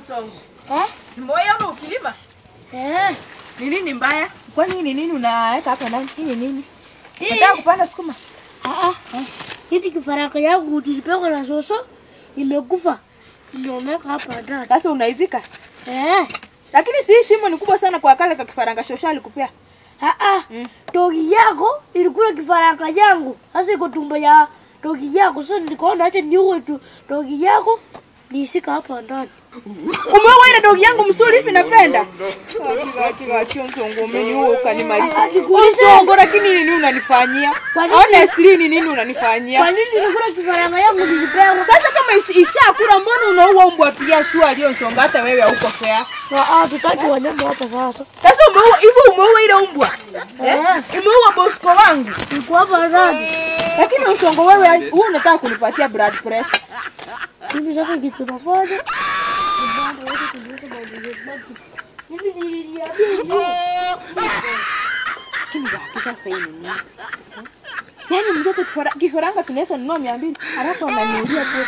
Nsongo. Eh? Mbona ukilima? Eh. Ni nini mbaya? Kwani ni nini unaweka hapa ndani? Hii ni nini? Nataka kupanda sukuma. Ah ah. Hii kifaranga yangu nilipewa na soso imekufa. Ndio naweka hapa ndani. Sasa unaizika? Eh. Lakini si shimo ni kubwa sana kwa kale ka kifaranga shosha alikupea. Ah ah. Dogi yako ilikula kifaranga yangu. Sasa iko tumbo ya dogi yako. Sasa nikaona acha niue tu dogi yako niisika hapa ndani. Umeua ile dogi yangu msuri hivi napenda. Kika Nsongo umeniua ukanimaliza. Nsongo lakini nini unanifanyia? Honestly ni nini unanifanyia? Kwa nini nilikula kifaranga yangu nilipewa? Sasa kama ishakula mbona unaua mbwa pia shua leo Nsongo hata wewe hauko fair. Ah, tutaki wanyama hapa sasa. Sasa umeua hivyo umeua ile mbwa. Eh? Umeua Bosco wangu. Niko hapa ndani. Lakini Nsongo wewe unataka kunipatia blood pressure. Mimi sasa kitu nafanya. Mimi niliambia hiyo. Lakini sasa hii ni nini? Yaani mtoto kifaranga tunaweza nunua 200 alafu ananiulia tu.